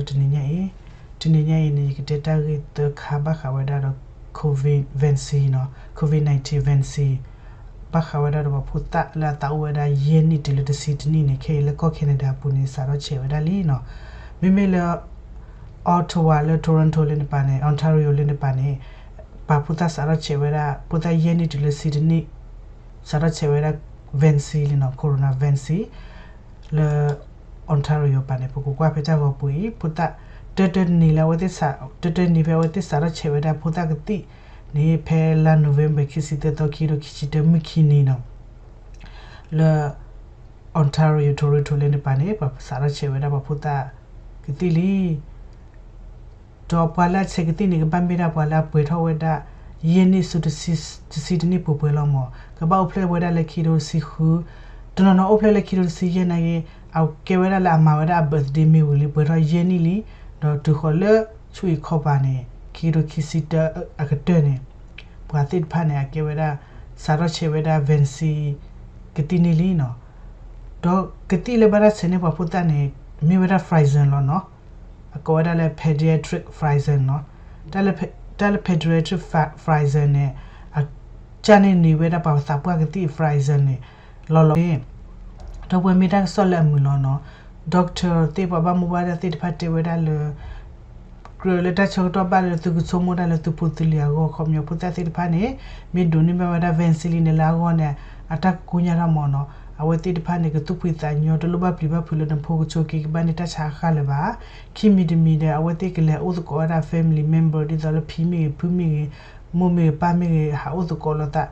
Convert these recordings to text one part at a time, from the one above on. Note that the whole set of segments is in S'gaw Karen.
တနံၤညါအံၤ, တနံၤညါအံၤန့ၣ် ယကတဲတၢ်ဂ့ၢ်သၢခါဘၣ်ဃးဝဲဒၣ်ဒီး COVID vaccine နီၤ, COVID nineteen vaccine ဘၣ်ဃးဝဲဒၣ်ဒီးပှၤဖိသၣ်လၢအသးအိၣ်ဝဲဒၣ်ယဲၢ်နံၣ်တုၤလၢတဆံတနံၣ်န့ၣ် ခဲအံၤလၢကီၢ် Canada အပူၤန့ၣ် စးထီၣ်ဆဲးဝဲဒၣ်လံနီၤ. မ့မ့ၢ်လၢ Ottawa လၢ Toronto လၢန့ၣ်ပၤန့ၣ် Ontario လၢန့ၣ်ပၤန့ၣ် ပှၤဖိသၣ်စးထီၣ်ဆဲးဝဲဒၣ် ဖိသၣ်ယဲၢ်နံၣ်တုၤလၢဆံတနံၣ် စးထီၣ်ဆဲးဝဲဒၣ် vaccine လံနီၤ, corona vaccine လၢ Ontario ပၤန့ၣ် ပကကွၢ်ဖဲတၢ်ဂီၤပူၤအံၤ ဖိသၣ် တၢတၢတနံၤလၢအဝဲသ့ၣ် တၢတၢနံၤဖဲအဝဲသ့ၣ်စးထီၣ်ဆဲးဝဲဒၣ်ဖိသၣ်ကသံၣ်န့ၣ် ဖဲလါ November ခံဆံသၢသီ ခံကထိခံဆံတၢ မုၢ်ခံနံၤနီၤ လၢ Ontario Toronto လၢန့ၣ်ပၤန့ၣ် ပှၤစးထီၣ်ဆဲးဝဲဒၣ်ပှၤဖိသၣ်ကသံၣ်လံ ဒီးပှၤလၢအဆဲးကသံၣ်န့ၣ် ကဘၣ်မ့ၢ်ဒၣ်ပှၤလၢအပှဲၤထီၣ်ဝဲဒၣ် ယဲၢ်နံၣ်ဆူ တဆံတနံၣ်ပှဲၤပှဲၤလီၤမး, ကဘၣ်အိၣ်ဖျဲၣ်ဝဲဒၣ်လၢခံကထိတဆံဃု, တနီၤနီၤအိၣ်ဖျဲၣ်လၢခံကထိတဆံယဲၢ်နာ်က့, အကဲဝဲဒၣ်လၢအမၤဝဲဒၣ်အ birthday မ့ၢ်ဝံၤလံ ပှဲၤထီၣ်ယဲၢ်နံၣ်လံ, ဒီးတုၤဃီၤလၢ ဆူအံၤခီပၤန့ၣ် ခံကထိခံဆံတၢအကတၢၢ်န့ၣ် ပှၤသ့ၣ်တဖၣ်န့ၣ် အကဲဝဲဒၣ် စးထီၣ်ဆဲးဝဲဒၣ် vaccine ကသံၣ်န့ၣ်လံနီၤ. ဒီးကသံၣ်လၢဘၣ်တၢ်ဆဲးန့ၢ်ပှၤဖိသၣ်န့ၣ် မ့ၢ်ဝဲဒၣ် Pfizer လီၤနီၤ. အကိးဝဲဒၣ်လၢ pediatric Pfizer နီၤ. တၢ်လၢ pediatric Pfizer န့ၣ် အကၢ်န့ၢ်န့ၢ်ဝဲဒၣ်ပှၤသးပှၢ်ကသံၣ် Pfizer န့ၣ် လီၤလီၤန့ၣ် ဒီပုၢ်ဝဲၢ် မ့ၢ်တၢ်ကစီၣ်လၢအမုာ်လီၤနီၤ. doctor သ့ၣ် ပှၤဘၣ်မူဘၣ်ဒါသ့ၣ်တဖၣ်တဲဝဲဒၣ်လၢ ကြၢးလၢတၢ်ဆၢကတီၢ်ဘၣ်လၢသုကဆိကမိၣ်ဒၣ်လၢသုဖိသုလံၤအဂီၢ် ခီပညီဖိသၣ်သ့ၣ်တဖၣ်န့ၣ် မ့ၢ်ဒိးန့ၢ်ဘၣ်ဝဲဒၣ် vaccine လံန့ၣ်လၢအဂီၢ်န့ၣ် အတၢ်ကကိညၢ်ထီၣ်မးနီၤ. အဝဲသ့ၣ်တဖၣ်န့ၣ် ကသူၣ်ဖှံသးညီ တလိၣ်ဘၣ်ပျံၤဘၣ်ဖုးလၢနဖိကဆိးက့ၤကဘၣ်န့ၢ်တၢ်ဆါအဃၣ်လၢၤဘၣ်. ခံမံၤတမံၤဒီး အဝဲသ့ၣ်ကလဲၤအိၣ်သကိးဝဲဒၣ် family member ဒ်သိးလၢဖံမ့ၢ်ဂ့ၤ ဖုမ့ၢ်ဂ့ၤ မိၢ်မ့ၢ်ဂ့ၤ ပၢ်မ့ၢ်ဂ့ၤ ဟးအိၣ်သကိးလိာ်သး သ့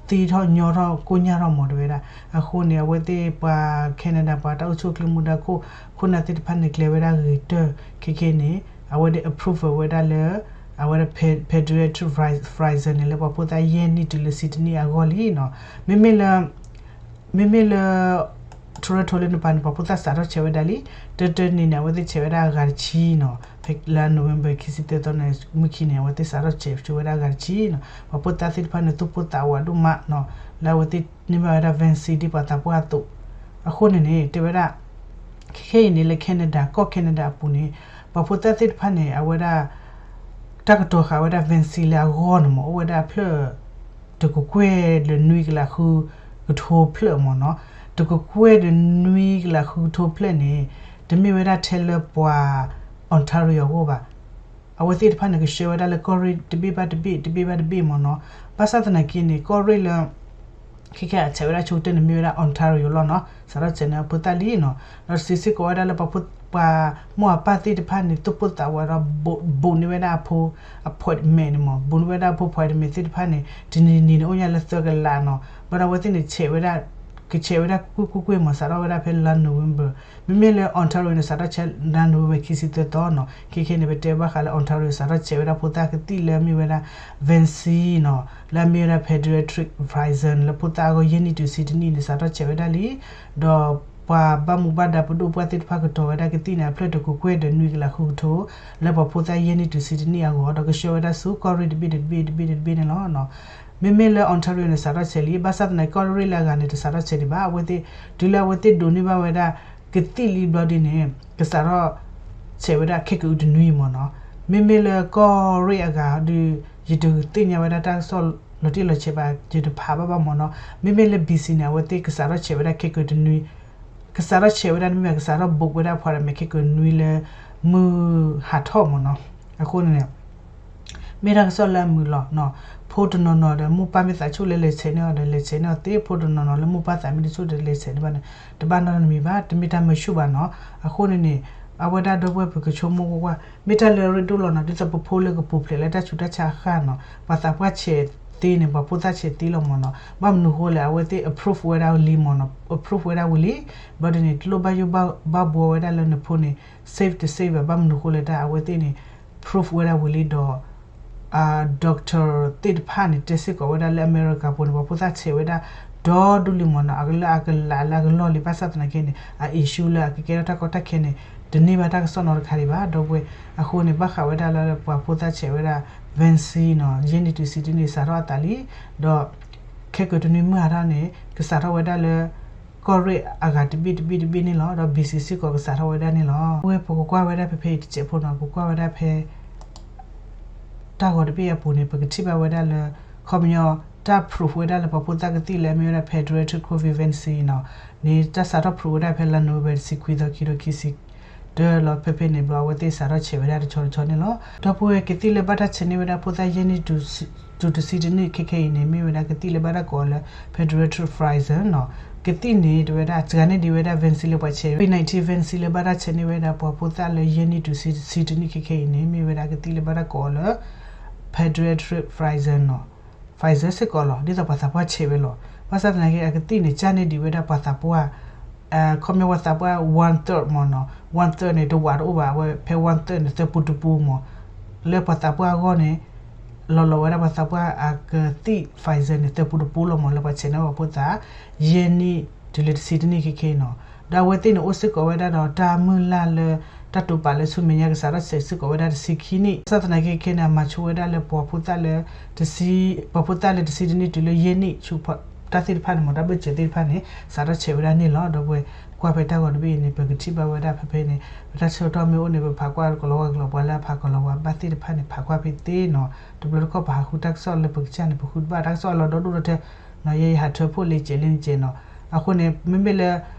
ထီၣ်ညီထီၣ်ကိညၢ်ထီၣ်မးတဲဝဲဒၣ်. အဃိန့ၣ် အဝဲသ့ၣ်ပှၤ Canada ပှၤတၢ်အိၣ်ဆူၣ်အိၣ်ချ့မူဒါခိၣ် ခိၣ်နၢ်သ့ၣ်တဖၣ်န့ၣ် ကျဲၤဝဲဒၣ်ဂ့ၤတၢၢ် ခဲခဲန့ၣ် အဝဲသ့ၣ် approve ဝဲဒၣ်လၢ အဝဲဒၣ် pediatric Pfizer န့ၣ် လၢပှၤဖိသၣ်ယဲၢ်နံၣ်တုၤလၢဆံတနံၣ်အဂီၢ်လံနီၤ. မ့မ့ၢ်လၢ မ့မ့ၢ်လၢ Toronto လၢန့ၣ်ပၤန့ၣ် ပှၤဖိသၣ်စးထီၣ်ဆဲးဝဲဒၣ်လံ. တၢတၢတနံၤန့ၣ် အဝဲသ့ၣ်ဆဲးဝဲဒၣ်အဂၤတဆံနီၤ. ဖဲလါ November ခံဆံသၢသီန့ၣ် မုၢ်ခံန့ၣ် အဝဲသ့ၣ်စးထီၣ်ဆဲးဝဲဒၣ်အဂၤတဆံနီၤ. ပှၤဖိသၣ်သ့ၣ်တဖၣ်န့ၣ် သူၣ်ပိၢ်သးဝးဒိၣ်မးနီၤ လၢအဝဲသ့ၣ်န့ၢ်ဘၣ်ဝဲဒၣ် vaccine ဒ်ပှၤသးပှၢ်အသိး. အဃိန့ၣ်န့ၣ် တဲဝဲဒၣ် ခဲခဲအံၤန့ၣ် လၢ Canada ကီၢ် Canada အပူၤန့ၣ် ပှၤဖိသၣ်သ့ၣ်တဖၣ်န့ၣ် အဝဲဒၣ် တၢ်ကတီၤဃာ်ဝဲဒၣ် vaccine လၢအဂီၢ်န့ၣ်မး အိၣ်ဝဲဒၣ်အဖျၢၣ် တကကွဲၢ်ဒီးနွံကလးဃုကထိဖျၢၣ်မးနီၤ. တကကွဲၢ်ဒီးနွံကလးဃုကထိဖျၢၣ်န့ၣ် တမ့ၢ်ဝဲဒၣ်ထဲလၢပှၤ Ontario အဂီၢ်ဘၣ်. အဝဲသ့ၣ်တဖၣ်န့ၣ် ကဆှၢဝဲဒၣ်လၢကီၢ်ရ့ၣ်တဘ့ၣ်ဘၣ်တဘ့ၣ် တဘ့ၣ်ဘၣ်တဘ့ၣ်မးနီၤ. ဘၣ်ဆၣ်သနာ်က့န့ၣ် ကီၢ်ရ့ၣ်လၢ ခဲခဲအဆဲးဝဲဒၣ်ဆိကတၢၢ်န့ၣ် မ့ၢ်ဝဲဒၣ် Ontario လီၤနီၤ. စးထီၣ်ဆဲးန့ၣ်အဖိသၣ်လံနီၤ. ဒီးစံးစ့ၢ်ကီးဝဲဒၣ်လၢပှၤဖိ ပှၤမိၢ်အပၢ်သ့ၣ်တဖၣ်န့ၣ် သူၣ်ပိၢ်သးဝးဒီး book န့ၢ်ဝဲဒၣ်အဖိ appointment န့ၣ်မး book န့ၢ်ဝဲဒၣ်အဖိ appointment သ့ၣ်တဖၣ်န့ၣ် တနံၤတနံၤန့ၣ် အိၣ်ညါလၢသၢကလးနီၤ. ဘၣ်ဒီးအဝဲသ့ၣ်န့ၣ် ဆဲးဝဲဒၣ် ကဆဲးဝဲဒၣ်ကွ့ၢ်ကွ့ၢ်ကွ့ၢ်မး စးထီၣ်ဝဲဒၣ်ဖဲလါ November. မ့မ့ၢ်လၢ Ontario န့ၣ် စးထီၣ်ဆဲးလါ November ခံဆံသၢသီနီၤ. ခဲခဲန့ၣ် ပတဲဘၣ်ဃးလၢ Ontario စးထီၣ်ဆဲးဝဲဒၣ်ဖိသၣ်ကသံၣ်လၢမ့ၢ်ဝဲဒၣ် vaccine နီၤ လၢအမ့ၢ်ဝဲဒၣ် pediatric Pfizer လၢဖိသၣ်အဂီၢ် ယဲၢ်နံၣ်တုၤဆံတနံၣ်န့ၣ် စးထီၣ်ဆဲးဝဲဒၣ်လံ. ဒီးပှၤဘၣ်မူဘၣ်ဒါပဒိၣ်ပှၢ်သ့ၣ်တဖၣ်ကတီၤဝဲဒၣ်ကသံၣ်န့ၣ် အဖျၢၣ်တကကွဲၢ်ဒီးနွံကလးဃုကထိ လၢပှၤဖိသၣ်ယဲၢ်နံၣ်တုၤဆံတနံၣ်အဂီၢ် ဒီးကဆှၢဝဲဒၣ်ဆူကီၢ်ရ့ၣ်တဘ့ၣ်တဘ့ၣ်တဘ့ၣ်တဘ့ၣ်န့ၣ်လီၤ. မ့မ့ၢ်လၢ Ontario န့ၣ် စးထီၣ်ဆဲးလံ ဘၣ်ဆၣ်သနာ်က့ ကီၢ်ရ့ၣ်လၢအဂၤန့ၣ် တစးထီၣ်ဆဲးဒံးဘၣ်. အဝဲသ့ၣ် တုၤလၢအဝဲသ့ၣ်ဒိးန့ၢ်ဘၣ်ဝဲဒၣ် ကသံၣ်လံဘျီဒ်န့ၣ် ကစးထီၣ်ဆဲးဝဲဒၣ်ခဲကိာ်တနွံမးနီၤ. မ့မ့ၢ်လၢကီၢ်ရ့ၣ်အဂၤဒီး ယတသ့ၣ်ညါဝဲဒၣ်တၢ်ကစီၣ်လီၤတံၢ်လီၤဆဲးဘၣ် ယတဖးဘၣ်ဘၣ်မးနီၤ. မ့မ့ၢ်လၢ B C န့ၣ် အဝဲသ့ၣ်ကစးထီၣ်ဆဲးဝဲဒၣ်ခဲကိာ်တနွံ ကစးထီၣ်ဆဲးဝဲဒၣ်မ့ၢ်ဘၣ် ကစးထီၣ် book ဝဲဒၣ် appointment ခဲကိာ်နွံလၢ မုၢ်ဟးထီၣ်မးနီၤ. အဃိန့ၣ် မ့ၢ်တၢ်ကစီၣ်လၢအမုာ်လီၤနီၤ. ဖိတနီၤနီၤဒီး မိၢ်ပၢ်မ့ၢ်သးဆူၣ်လၢလဲၤဆဲးန့ၢ်အီၤဒီး လဲၤဆဲးန့ၢ်အီၤသ့, ဖိတနီၤနီၤလၢမိၢ်ပၢ်သးမ့ၢ်တဆူၣ်ဒီးလဲၤဆဲးန့ၢ်ဘၣ်န့ၣ် တဘၣ်နီတမံၤဘၣ်, တမ့ၢ်တၢ်မၢဆူၣ်ဘၣ်နီၤ. အဃိန့ၣ်န့ၣ် အဝဲဒၣ်ဒီပုၢ်ဝဲၢ်ပကဆိကမိၣ်ကွၢ်ကွၢ် မ့ၢ်တၢ်လၢအရ့ဒိၣ်လီၤနီၤ. ဒ်သိးပဖိလၢကပူၤဖျဲးလၢတၢ်ဆူးတၢ်ဆါအဃၣ်နီၤ ပှၤသးပှၢ်ဆဲးသ့န့ၣ် ပှၤဖိသၣ်ဆဲးသ့လီၤမးနီၤ. ဘၣ်မနုၤဃိလဲၣ် အဝဲသ့ၣ် approve ဝဲဒၣ်လံမးနီၤ, approve ဝဲဒၣ်ဝံၤလံ. ဘျီဒ်န့ၣ် တလိၣ်ဘၣ်ယိၣ်ဘၣ်ဘှီဝဲဒၣ်လၢနဖိန့ၣ် safe တ safe ဘၣ်. ဘၣ်မနုၤဃိလဲၣ် တၢ်အဝဲသ့ၣ်န့ၣ် proof ဝဲဒၣ်ဝံၤလံဒီး doctor သ့ၣ်တဖၣ်န့ၣ် တဲစ့ၢ်ကီးဝဲဒၣ်လၢအမဲရကၤပူၤန့ၣ် ပှၤဖိသၣ်ဆဲးဝဲဒၣ် ဒီဒူၣ်လံမးနီၤ. အကလၢအကလးလၢအကလီၢ်လံ ဘၣ်ဆၣ်သနာ်က့န့ၣ် အ issue လၢအကကဲထီၣ်တၢ်ကီတၢ်ခဲန့ၣ် တန့ၢ်ဘၣ်တၢ်ကစီၣ်နီတခါဒံးဘၣ် ဒီပုၢ်ဝဲၢ်. အဃိန့ၣ် ဘၣ်ဃးဝဲဒၣ်လၢပှၤဖိသၣ်ဆဲးဝဲဒၣ် vaccine နီၤ ယဲၢ်နံၣ်တုၤဆံတနံၣ်န့ၣ် စးထီၣ်အသးလံ. ဒီး ခဲကိာ်တနွံမုၢ်ဟးထီၣ်န့ၣ် ကစးထီၣ်ဝဲဒၣ်လၢ ကီၢ်ရ့ၣ်အဂၤတဘ့ၣ်တဘ့ၣ်တဘ့ၣ်န့ၣ်လီၤ. ဒီး B C စ့ၢ်ကီးကစးထီၣ်ဝဲဒၣ်န့ၣ်လီၤ. အဝဲပကကွၢ်ဝဲဒၣ်ဖဲဖဲအံၤတစဲးဖိနီၤ, ပကွၢ်ဝဲဒၣ်ဖဲ တၢ်ဂီၤတဘ့ၣ်အပူၤန့ၣ် ပကထံၣ်ဘၣ်ဝဲဒၣ်လၢ ခီပညီ တၢ် proof ဝဲဒၣ်လၢပှၤဖိသၣ်ကသံၣ်လၢအမ့ၢ်ဝဲဒၣ် pediatric COVID vaccine နီၤ, န့ၣ် တၢ်စးထီၣ် proof ဝဲဒၣ်ဖဲလါနိၣ်ဝ့ဘၢၣ်တဆံခွံသီ ခံကထိခံဆံတၢလီၤ. ဖဲဖဲန့ၣ်ဘျီ အဝဲသ့ၣ်စးထီၣ်ဆဲးဝဲဒၣ်တဆီတဆီန့ၣ်လီၤ. ဒီပုၢ်ဝဲၢ် ကသံၣ်လၢဘၣ်တၢ်ဆဲးန့ၢ်ဝဲဒၣ်ဖိသၣ်ယဲၢ်နံၣ်တုၤတဆံတနံၣ်ခဲခဲအံၤန့ၣ် မ့ၢ်ဝဲဒၣ်ကသံၣ်လၢဘၣ်တၢ်ကိးအီၤလၢ pediatric Pfizer နီၤ. ကသံၣ်န့ၣ် တဝဲဒၣ် စှၤန့ၢ်ဒံးဝဲဒၣ် vaccine လၢပှၤဆဲး COVID nineteen vaccine လၢဘၣ်တၢ်ဆဲးန့ၢ်ဝဲဒၣ်ပှၤဖိသၣ်လၢယဲၢ်နံၣ်တုၤတဆံတနံၣ်ခဲခဲအံၤန့ၣ် မ့ၢ်ဝဲဒၣ်ကသံၣ်လၢဘၣ်တၢ်ကိးအီၤလၢ pediatric Pfizer နီၤ. Pfizer စ့ၢ်ကီးလီၤ. ဒ်သိးပှၤသးပှၢ်ဆဲးဝဲလီၤ. ဘၣ်ဆၣ်သနာ်က့ အကသံၣ်န့ၣ် စှၤန့ၢ်ဒံးဝဲဒၣ်ပှၤသးပှၢ် ခီပညီပှၤသးပှၢ် one third မ့ၢ်နီၤ, one third န့ၣ် တဝးတအိၣ်ဘၣ်, အဝဲဖဲ one third န့ၣ် သၢပူတပူမ့ၢ်, လၢပှၤသးပှၢ်အဂီၢ်န့ၣ် လီၤလီၤဝဲဒၣ်ပှၤသးပှၢ်အကသံၣ် Pfizer န့ၣ် သၢပူတပူလီၤမ့ၢ် လၢပှၤဆဲးန့ၢ်ပှၤဖိသၣ် ယဲၢ်နံၣ်တုၤလၢတဆံတနံၣ်ခဲခဲနီၤ. ဒီးအဝဲသ့ၣ်န့ၣ် အိၣ်စ့ၢ်ကီးဝဲဒၣ်ဒီးတၢ်မုၢ်လၢ်လၢ တၢ်တိာ်ပာ်လၢဆူမဲာ်ညါကစးထီၣ်ဆဲးစ့ၢ်ကီးဝဲဒၣ်တဆံခံနံၣ်, ဘၣ်ဆၣ်သနာ်က့ခဲန့ၣ် အမၤဆိဝဲဒၣ်လၢပှၤဖိသၣ်လၢ တဆံ, ပှၤဖိသၣ်လၢတဆံတနံၣ်တုၤလၢယဲၢ်နံၣ်ဆူ တၢ်သ့ၣ်တဖၣ်န့ၣ်မ့ၢ် တၢ်ဘၢၣ်စၢၤသ့ၣ်တဖၣ်န့ၣ် စးထီၣ်ဆဲးဝဲဒၣ်န့ၣ်လီၤ. ဒီပုၢ်ဝဲၢ် ကွၢ်ဖဲတၢ်ဂီၤတဘ့ၣ်အံၤန့ၣ် ပကထံၣ်ဘၣ်ဝဲဒၣ်ဖဲဖဲန့ၣ် ပတၢ်ဆၢကတီၢ်မ့ၢ်အိၣ်န့ၣ် ပဖးကွၢ်ကလီၤဝါကလီၤ ပှၤလၢအဖးကလီၤဝါဘၣ်သ့ၣ်တဖၣ်န့ၣ် ဖးကွၢ်ဖဲသ့နီၤ. တဘျီတခီၣ်ပဟးဃုတၢ်ကစီၣ်လၢပကစၢ်န့ၣ် ပဃုတဘၣ်တၢ်ကစီၣ်အလီၢ်ဒီဒိၣ်ဒီထၢ နီၤ ယဲယဟးထၢဖှိၣ်လံကဲးလံကဲးနီၤ. အဃိန့ၣ် မ့မ့ၢ်လၢ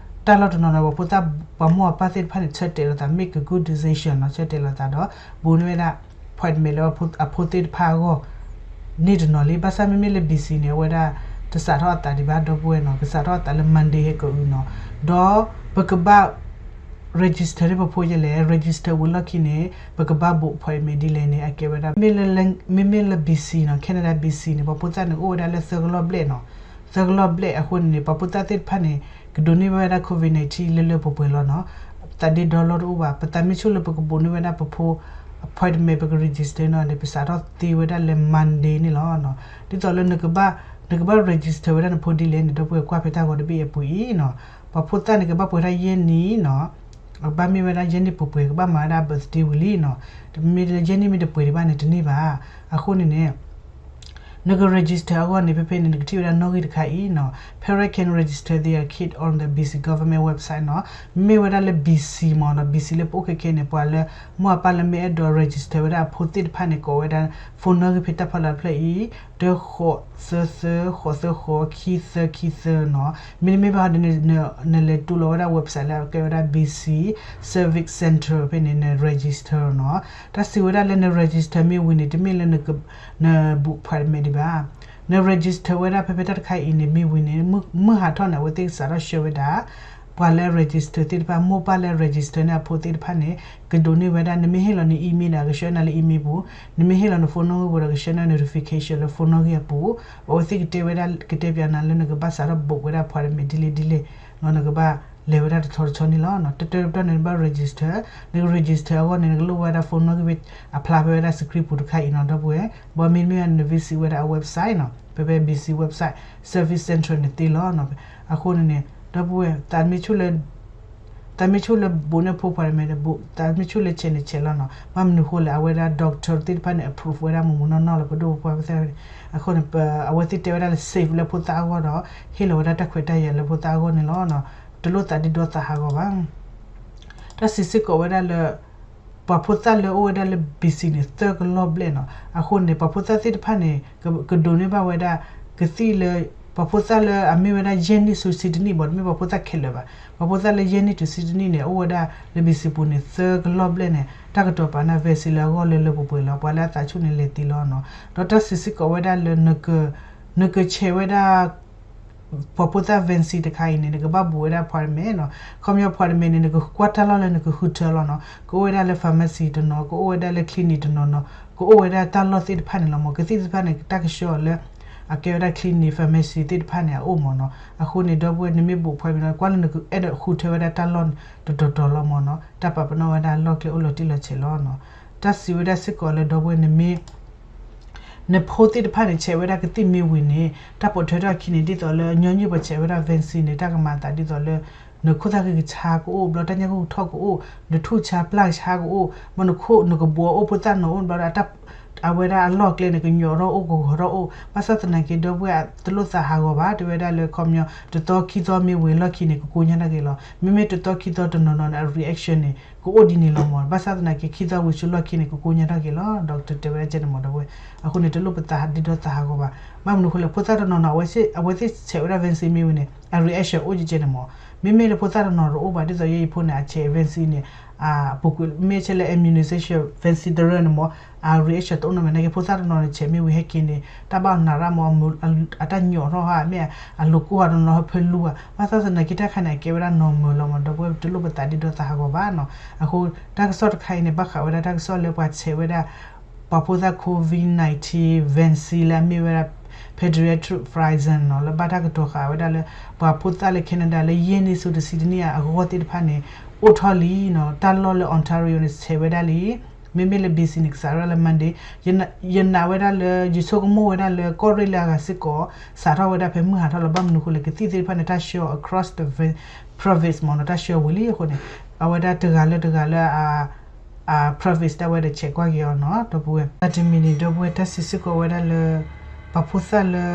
တၢ်လီၢ်တနီၤနီၤ ပှၤဖိသၣ်ပှၤမိၢ်အပၢ်သ့ၣ်တဖၣ်န့ၣ် ဆၢတဲာ်လိာ်သး make a good decision နီၤ, ဆၢတဲာ်လိာ်သးဒီး ဘူးန့ၢ်ဝဲဒၣ် appointment လၢအဖိသ့ၣ်တဖၣ်အဂီၢ် န့ၢ်တနီၤလံ. ဘၣ်ဆၣ်မ့မ့ၢ်လၢ B C န့ၣ် အဝဲဒၣ် တစးထီၣ်အသးဒံးဘၣ် ဒီပုၢ်ဝဲၢ်နီၤ, ကစးထီၣ်အသးလၢ Monday ဟဲကအုနီၤ. ဒီးပကဘၣ် register န့ၢ်ပဖိယဲလဲၣ်, register ဝံၤလီၢ်ခံန့ၣ် ပကဘၣ် book appointment ဒ်လဲၣ်န့ၣ် အကဲဝဲဒၣ် မ့မ့ၢ်လၢ B C နီၤ, Canada B C န့ၣ် ပှၤဖိသၣ်န့ၣ် အိၣ်ဝဲဒၣ်လၢသၢကလီၢ်ဘျဲၣ်နီၤ, သၢကလီၢ်ဘျဲၣ်အဃိန့ၣ်န့ၣ် ပှၤဖိသၣ်သ့ၣ်တဖၣ်န့ၣ် ကဒိးန့ၢ်ဘၣ်ဝဲဒၣ် COVID nineteen လၢလၢပှဲၤပှဲၤလီၤနီၤ. သးဒ့ဒီလီၢ်တအိၣ်ဘၣ်. ပသးမ့ၢ်ဆိၣ်လၢပကဘူးန့ၢ်ဝဲဒၣ်ပဖိ appointment ပက register နီၤန့ၣ် ပစးထီၣ်သ့ဝဲဒၣ်လၢ Monday န့ၣ်လီၤနီၤ. ဒ်သိးလၢ နကဘၣ် register ဝဲဒၣ်နဖိဒ်လဲၣ်န့ၣ် ဒီပုၢ်ဝဲၢ် ကွၢ်ဖဲတၢ်ဂီၤတဘ့ၣ်အပူၤအံၤနီၤ. ပှၤဖိသၣ်န့ၣ် ကဘၣ်ပှဲၤထီၣ်ယဲၢ်နံၣ်နီၤ, ကဘၣ်မ့ၢ်ဝဲဒၣ်ယဲၢ်နံၣ်ပှဲၤပှဲၤ, ကဘၣ်မၤဝဲဒၣ် birthday ဝံၤလံနီၤ. မ့ၢ်ယဲၢ်နံၣ်မ့ၢ်တပှဲၤဒံးဘၣ်န့ၣ် တန့ၢ်ဘၣ်. အဃိန့ၣ်န့ၣ် နက register အဂီၢ်န့ၣ် ဖဲဖဲန့ၣ် နကထံၣ်ဝဲဒၣ်နီၣ်ဂံၢ်တခါအံၤနီၤ, Parent can register their kid on the B C government website နီၤ. မ့ၢ်ဝဲဒၣ်လၢ B C မ့ၢ်နီၤ, B C လၢပအိၣ်ခဲခဲန့ၣ် ပှၤလၢမိၢ်အပၢ်လၢမ့ၢ်အဲၣ်ဒိး register ဝဲဒၣ်အဖိသ့ၣ်တဖၣ်န့ၣ် ကိးဝဲဒၣ် phone နီၣ်ဂံၢ်ဖဲတၢ်ဖီလာ်တဖျၢၣ်အံၤ တၢ ဃိး သၢ သၢ ဃိး သၢ ဃိး ခံ သၢ ခံ သၢ နီၤ. မ့တမ့ၢ်ဘၣ်ဒီး နလဲၤတူၢ်လီၤဝဲဒၣ် website လၢအကဲဝဲဒၣ် B C Civic Center ဖဲန့ၣ် န register နီၤ. တၢ်စံးဝဲဒၣ်လၢန register မ့ၢ်ဝံၤန့ၣ် တမ့ၢ်လၢန book appointment ဒံးဘၣ်. န register ဝဲဒၣ်ဖဲဖဲတၢ်တခါအံၤန့ၣ် မ့ၢ်ဝံၤန့ၣ် မုၢ်ဟးထီၣ်န့ၣ် အဝဲသ့ၣ်ကစးထီၣ်ဆှၢဝဲဒၣ် ပှၤလၢ register သ့ၣ်တဖၣ်, မိၢ်ပၢ်လၢ register န့ၢ်အဖိသ့ၣ်တဖၣ်န့ၣ် ကဒိးန့ၢ်ဝဲဒၣ်, နမ့ၢ်ဟ့ၣ်လီၤန email န့ၣ် အကဆှၢနၤလၢ email ပူၤ, နမ့ၢ်ဟ့ၣ်လီၤန phone နီၣ်ဂံၢ်ပူၤဒီး ကဆှၢနၤ notification လၢ phone နီၣ်ဂံၢ်အပူၤ, အဝဲသ့ၣ်ကတဲဝဲဒၣ်, ကတဲပျးနၤလၢနကဘၣ်စးထီၣ် book ဝဲဒၣ် appointment ဒ်လဲၣ်ဒ်လဲၣ်, နကဘၣ်လဲၤဝဲဒၣ်တဆီတဆီန့ၣ်လီၤ. တၢ်တၢ်တပတီၢ်န့ၣ် နဘၣ် register, နက register အဂီၢ်န့ၣ် နကလိၣ်ဝဲဒၣ် phone နီၣ်ဂံၢ် အဖျါဖဲဝဲဒၣ် screen ပူၤတခါအံၤနီၤ ဒီပုၢ်ဝဲၢ်, ဘၣ်မ့တမ့ၢ် န visit ဝဲဒၣ်အ website နီၤ, ဖဲဖဲ B C website Service Center န့ၣ်သ့လီၤ. အဃိန့ၣ်န့ၣ် ဒီပုၢ်ဝဲၢ် သးမ့ၢ်ဆိၣ်လၢ သးမ့ၢ်ဆိၣ်လၢ book န့ၢ်ဖိ appointment န့ၣ် book, သးမ့ၢ်ဆိၣ်လၢဆဲးန့ၣ်ဆဲးလီၤနီၤ. ဘၣ်မနုၤဃိလဲၣ် အဝဲဒၣ် doctor သ့ၣ်တဖၣ်န့ၣ် approve ဝဲဒၣ်မုၢ်မုၢ်နီၢ်နီၢ်လီၤ ပဒိၣ်ပပှၢ်ပသ့ၣ်. အဃိန့ၣ် အဝဲသ့ၣ်တဲဝဲဒၣ်လၢ safe လၢဖိသၣ်အဂီၢ်ဒီး ဟ့ၣ်လီၤဝဲဒၣ်တၢ်ခွဲးတၢ်ယာ်လၢဖိသၣ်အဂီၢ်န့ၣ်လီၤ. တလိၣ်သးဒ့ဒီသးဟးဂီၤဘၣ်. တၢ်စံးစ့ၢ်ကီးဝဲဒၣ်လၢ ပှၤဖိသၣ်လၢအိၣ်ဝဲဒၣ်လၢ B C န့ၣ် သၢကလီၢ်ဘျဲၣ်နီၤ. အဃိန့ၣ် ပှၤဖိသၣ်သ့ၣ်တဖၣ်န့ၣ် ကဒိးန့ၢ်ဘၣ်ဝဲဒၣ် ကသံၣ်လၢ ပှၤဖိသၣ်လၢအမ့ၢ်ဝဲဒၣ် ယဲၢ်နံၣ်ဆူတဆံတနံၣ်ဘၣ် တမ့ၢ်ပှၤဖိသၣ်ခဲလၢာ်ဘၣ်. ပှၤဖိသၣ်လၢယဲၢ်နံၣ်တုၤတဆံတနံၣ်န့ၣ် အိၣ်ဝဲဒၣ်လၢ B C ပူၤန့ၣ် သၢကလီၢ်ဘျဲၣ်န့ၣ် တၢ်ကတီၤပာ်န့ၣ် vaccine လၢအဂီၢ်လၢလၢပှဲၤပှဲၤလီၤ. ပှၤလၢအသးဆူၣ်န့ၣ်လဲၤသ့လီၤနီၤ. ဒီးတၢ်စံးစ့ၢ်ကီးဝဲဒၣ်လၢ နကဆဲးဝဲဒၣ် ပှၤဖိသၣ် vaccine တခါအံၤန့ၣ် နကဘၣ်ဘူးဝဲဒၣ် appointment နီၤ. ခီပညီ appointment န့ၣ် နကကွၢ်တၢ်လီၢ်လၢနကဃုထၢလီၤနီၤ. ကအိၣ်ဝဲဒၣ်လၢ pharmacy တနီၤ, ကအိၣ်ဝဲဒၣ်လၢ clinic တနီၤနီၤ, ကအိၣ်ဝဲဒၣ်တၢ်လီၢ်သ့ၣ်တဖၣ်န့ၣ်လီၤမး. ကသံၣ်သ့ၣ်တဖၣ်န့ၣ် တၢ်ကဆှၢအီၤလၢ အကဲဝဲဒၣ် clinic pharmacy သ့ၣ်တဖၣ်န့ၣ် အအိၣ်မးနီၤ. အဃိန့ၣ် ဒီပုၢ်ဝဲၢ် နမ့ၢ်ဘူး appointment န့ၣ် ကွၢ်လၢနကအဲၣ်ဒိးဃုထၢဝဲဒၣ်တၢ်လီၢ်တတီၤတီၤလီၤမးနီၤ. တၢ်ပာ်ပနီၣ်ဝဲဒၣ်လီၢ်ကျဲအိၣ်လီၤတံၢ်လီၤဆဲးလီၤနီၤ. တၢ်စံးဝဲဒၣ်စ့ၢ်ကီးလၢ ဒီပုၢ်ဝဲၢ် နမ့ၢ် နဖိသ့ၣ်တဖၣ်န့ၣ် ဆဲးဝဲဒၣ်ကသံၣ်မ့ၢ်ဝံၤန့ၣ် တၢ်ပိာ်ထွဲထီၣ်အခံန့ၣ် ဒ်သိးလၢညီနုၢ်ပှၤဆဲးဝဲဒၣ် vaccine န့ၣ် တၢ်ကမၤအသးဒ်သိးလၢ နခိၣ်သၣ်ဃံကဆါကအိၣ် ဘျီတၢ်ညၣ်ဂိၢ်ကထီၣ်ကအိၣ် နထူၣ်ဆါပျၢ်ကဆါကအိၣ် မ့ၢ်နခိၣ်နကဘှီအိၣ် ဖိသၣ်နီၤအိၣ်ဘျီဒီး အဝဲဒၣ်အလီၢ်ကျဲန့ၣ် ကညီၤထီၣ်အိၣ် ကဂီၤထီၣ်အိၣ် ဘၣ်ဆၣ်သနာ်က့ ဒီပုၢ်ဝဲၢ်တလိၣ်သးဟးဂီၤဘၣ် တဲဝဲဒၣ်လၢ ခီပညီ တသီခံသီမ့ၢ်ဝံၤလီၢ်ခံန့ၣ် ကကိညါထီၣ်က့ၤလီၤ. မ့မ့ၢ်တသီခံသီတနီၤနီၤန့ၣ် အ reaction န့ၣ် ကအိၣ်ဒ်န့ၣ်လီၤမး ဘၣ်ဆၣ်သနာ်က့ ခံသီဝံၤဆူလီၢ်ခံန့ၣ် ကကိညါထီၣ်က့ၤလီၤ doctor တဲဝဲဒၣ်ကဲန့ၣ်မး ဒီပုၢ်ဝဲၢ် အဃိန့ၣ် တလိၣ်ပသးဒ့ဒီသးဟးဂီၤဘၣ်. ဘၣ်မနုၤအဃိလဲၣ် ဖိသၣ်တနီၤနီၤ အဝဲသ့ၣ်ဆဲးဝဲဒၣ် vaccine မ့ၢ်ဝံၤန့ၣ် အ reaction အိၣ်ကဲကဲန့ၣ်မး မ့မ့ၢ်လၢဖိသၣ်တနီၤတအိၣ်ဘၣ် ဒ်သိးယဲယဖိန့ၣ် အဆဲး vaccine န့ၣ် ပူၤကွံာ်မ့ၢ်ဆဲးလၢ immunization vaccine တရၢန့ၣ်မး အ reaction တအိၣ်နီတမံၤနာ်က့ ဖိသၣ်တနီၤန့ၣ် ဆဲးမ့ၢ်ဝံၤဟဲက့ၤန့ၣ် တၢ်ဘၣ်နးရၣ်မး အတၢ်ညီၤထီၣ်ဟါ မ့ၢ်အလိၤကိၢ်ဟါတနီၤဖဲလူၤဘၣ် ဘၣ်ဆၣ်သနာ်က့ တၢ်ခါန့ၣ် အကဲဝဲဒၣ် normal လီၤမး ဒီပုၢ်ဝဲၢ် တလိၣ်ပသးဒ့ဒီသးဟးဂီၤဘၣ်နီၤ. အဃိ တၢ်ကစီၣ်တခါအံၤန့ၣ် ဘၣ်ဃးဝဲဒၣ်တၢ်ကစီၣ်လၢပှၤဆဲးဝဲဒၣ် ပှၤဖိသၣ် COVID nineteen vaccine လၢအမ့ၢ်ဝဲဒၣ် pediatric Pfizer နီၤ လၢဘၣ်တၢ်ကတီၤဃာ်ဝဲဒၣ်လၢ ပှၤဖိသၣ်လၢ Canada လၢယဲၢ်နံၣ်ဆူတဆံတနံၣ်အဂီၢ်သ့ၣ်တဖၣ်န့ၣ် အိၣ်ထီၣ်လံနီၤ. တၢ်လီၢ်လၢ Ontario န့ၣ် ဆဲးဝဲဒၣ်လံ မ့မ့ၢ်လၢ B C န့ၣ် ကစးထီၣ်လၢ Monday ယနာ်ဝဲဒၣ်လၢ ယဆိကမိၣ်ဝဲဒၣ်လၢ ကီၢ်ရ့ၣ်လၢအဂၤစ့ၢ်ကီး စးထီၣ်ဝဲဒၣ်ဖဲမုၢ်ဟးထီၣ်လီၤ. ဘၣ်မနုၤအဃိလဲၣ် ကသံၣ်သ့ၣ်တဖၣ်န့ၣ် တၢ်ဆှၢအီၤ across the province မ့ၢ်နီၤ တၢ်ဆှၢဝံၤလံအဃိန့ၣ် အဝဲဒၣ်တဂၤလၢတဂၤလၢအ province ဒၣ်ဝဲဒီးဆဲးကွၢ်က့ၤအီၤနီၤ ဒီပုၢ်ဝဲၢ်. တၢ်တမံၤန့ၣ် ဒီပုၢ်ဝဲၢ် တၢ်စံးစ့ၢ်ကီးဝဲဒၣ်လၢ ပှၤဖိသၣ်လၢ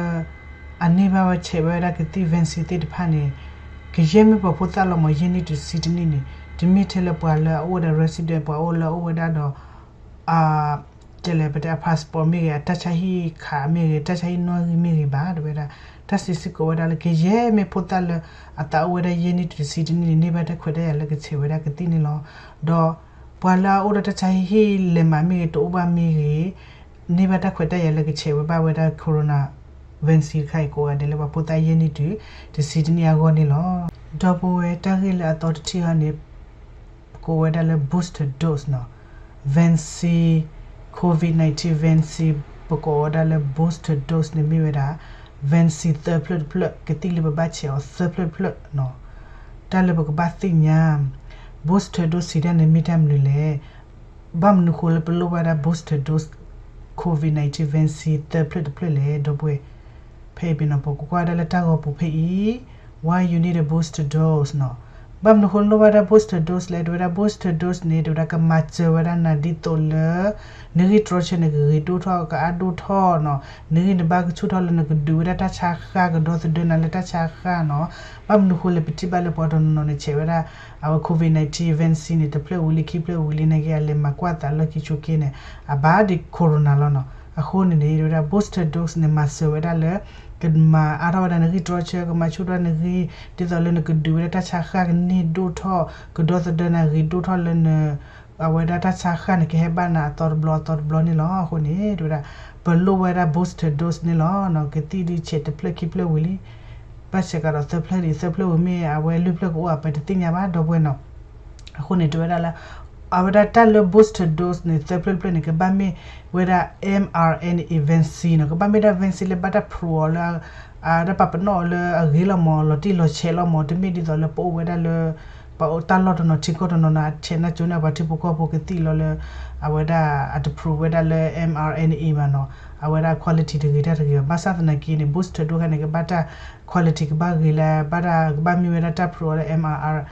အန့ၢ်ဘၣ်ဝဲဆဲးဝဲဒၣ်ကသံၣ် vaccine သ့ၣ်တဖၣ်န့ၣ် ကယဲၢ်မ့ၢ်ပှၤဖိသၣ်လီၤမး ယဲၢ်နံၣ်တဆံတနံၣ်န့ၣ် တမ့ၢ်ထဲလၢပှၤလၢအအိၣ်ဝဲဒၣ် resident ပှၤအိၣ်လၢအအိၣ်ဝဲဒၣ်ဒီး တဲလဲၣ် ပတဲအ passport မ့ၢ်ဂ့ၤ အတၢ်ဆါဟံၣ်ခးမ့ၢ်ဂ့ၤ တၢ်ဆါဟံၣ်နီၣ်ဂံၢ်မ့ၢ်ဂ့ၤဘၣ် တဲဝဲဒၣ် တၢ်စံးစ့ၢ်ကီးဝဲဒၣ်လၢ ကယဲၢ်မ့ၢ်ဖိသၣ်လၢ အသးအိၣ်ဝဲဒၣ်ယဲၢ်နံၣ်တဆံတနံၣ်န့ၣ် န့ၢ်ဘၣ်တၢ်ခွဲးတၢ်ယာ်လၢကဆဲးဝဲဒၣ်ကသံၣ်န့ၣ်လီၤ. ဒီးပှၤလၢအအိၣ်ဒီးတၢ်ဆါဟံၣ်လဲၤမးမ့ၢ်ဂ့ၤ တအိၣ်ဘၣ်မ့ၢ်ဂ့ၤ န့ၢ်ဘၣ်တၢ်ခွဲးတၢ်ယာ်လၢကဆဲးဝဲဘၣ်ဝဲဒၣ် corona vaccine တခါအံၤကိးဂၤဒဲးလၢပှၤဖိသၣ်ယဲၢ်နံၣ်တုၤ တဆံတနံၣ်အဂီၢ်န့ၣ်လီၤ. ဒီပုၢ်ဝဲၢ် တၢ်ဂ့ၢ်လၢအသီတထံၣ်အံၤန့ၣ် ပကိးဝဲဒၣ်လၢ booster dose နီၤ vaccine, COVID nineteen vaccine ပကိးဝဲဒၣ်လၢ booster dose န့ၣ်မ့ၢ်ဝဲဒၣ် vaccine သၢဖျၢၣ်တဖျၢၣ် ကသံၣ်လၢပဘၣ်ဆဲးအီၤသၢဖျၢၣ်တဖျၢၣ်နီၤ. တၢ်လၢပကဘၣ်သ့ၣ်ညါ booster dose စံးတၢ်န့ၣ်မ့ၢ်တၢ်မနုၤလဲၣ်. ဘၣ်မနုၤဃိလၢပလိၣ်ဘၣ်ဒၣ် booster dose COVID nineteen vaccine သၢဖျၢၣ်တဖျၢၣ်လဲၣ် ဒီပုၢ်ဝဲၢ်. ဖဲအံၤပနီၤ ပကကွၢ်ဒၣ်လၢတၢ်ဂီၤပူၤဖဲအံၤ why you need a booster dose နီၤ. ဘၣ်မနုၤဃိလိၣ်ဘၣ်ဒၣ် booster dose လဲၣ် တဲဝဲဒၣ် booster dose န့ၣ် တဲဝဲဒၣ်ကမၤစၢၤဝဲဒၣ်နၤဒ်သိးလၢ နဂံၢ်တြီဆၢန့ၣ် ကဂ့ၤဒိၣ်ထီၣ် ကအါဒိၣ်ထီၣ်နီၤ. နဂံၢ်နဘါကဆူၣ်ထီၣ်လၢနကဒုးဝဲဒၣ်တၢ်ဆါဃၢ် ကဒီသဒၢနၤလၢတၢ်ဆါဃၢ်နီၤ. ဘၣ်မနုၤဃိလဲၣ် ပထံၣ်ဘၣ်လၢပှၤတနီၤနီၤန့ၣ် ဆဲးဝဲဒၣ် အဝဲ COVID nineteen vaccine န့ၣ် တဖျၢၣ်ဝံၤလံ ခံဖျၢၣ်ဝံၤလံ နာ်က့ အလဲၤမၤကွၢ်သးလီၢ်ခံဆိးက့န့ၣ် အဘၣ်ဒံး corona လီၤနီၤ. အဃိန့ၣ်န့ၣ် တဲဝဲဒၣ် booster dose န့ၣ် မၤစၢၤဝဲဒၣ်လၢ ကမၤအါထီၣ်ဝဲဒၣ်နဂံၢ်တြီဆၢ ကမၤဆူၣ်ထီၣ်နဂံၢ် ဒ်သိးလၢနကဒုးဝဲဒၣ်တၢ်ဆါဃၢ်ကန့ၢ်ဒိၣ်ထီၣ် ကဒီသဒၢနၤဂ့ၤဒိၣ်ထီၣ်လၢန အဝဲဒၣ်တၢ်ဆါဃၢ်န့ၣ် ကဟဲဘၣ်နၤအသီတဘျီအသီတဘျီန့ၣ်လီၤ. အဃိန့ၣ် တဲဝဲဒၣ် ပလိၣ်ဝဲဒၣ် booster dose န့ၣ်လီၤ. ကသံၣ်ဒုးဆဲးတဖျၢၣ်ခံဖျၢၣ်ဝံၤလံ ဘၣ်ဆဲးကဒီးသၢဖျၢၣ်ဒံး သၢဖျၢၣ်ဝံၤမ့ၢ်အဝဲလွံၢ်ဖျၢၣ်ကအိၣ် အပတသ့ၣ်ညါဘၣ် ဒီပုၢ်ဝဲၢ်နီၤ. အဃိန့ၣ် တဲဝဲဒၣ်လၢ အဝဲဒၣ်တၢ်လၢ booster dose န့ၣ် သၢဖျၢၣ်တဖျၢၣ်န့ၣ် ကဘၣ်မ့ၢ်ဝဲဒၣ် mRNA vaccine နီၤ. ကဘၣ်မ့ၢ်ဒၣ် vaccine လၢဘၣ်တၢ် prove အီၤလၢ တၢ်ပာ်ပနီၣ်အီၤလၢအဂ့ၤလီၤမး လီၤတံၢ်လီၤဆဲးလီၤမး တမ့ၢ်ဒ်သိးလၢပအိၣ်ဝဲဒၣ်လၢ ပအိၣ်တၢ်လီၢ်တနီၤထံကီၢ်တနီၤနီၤ အဆဲးနၢ်ကၠိန့ၢ်ပှၤထံဖိကီၢ်ဖိကသံၣ်လီၤလၢ အဝဲဒၣ်အတ prove ဝဲဒၣ်လၢ mRNA ဘၣ်နီၤ. အဝဲဒၣ် quality တဂ့ၤတၢ်တဂ့ၤဘၣ်. ဘၣ်ဆၣ်သနာ်က့န့ၣ် booster dose ခါန့ၣ် ကဘၣ်တၢ် quality ကဘၣ်ဂ့ၤလၢ ဘၣ်တၢ်ကဘၣ်မ့ၢ်ဝဲဒၣ်တၢ် prove အီၤလၢ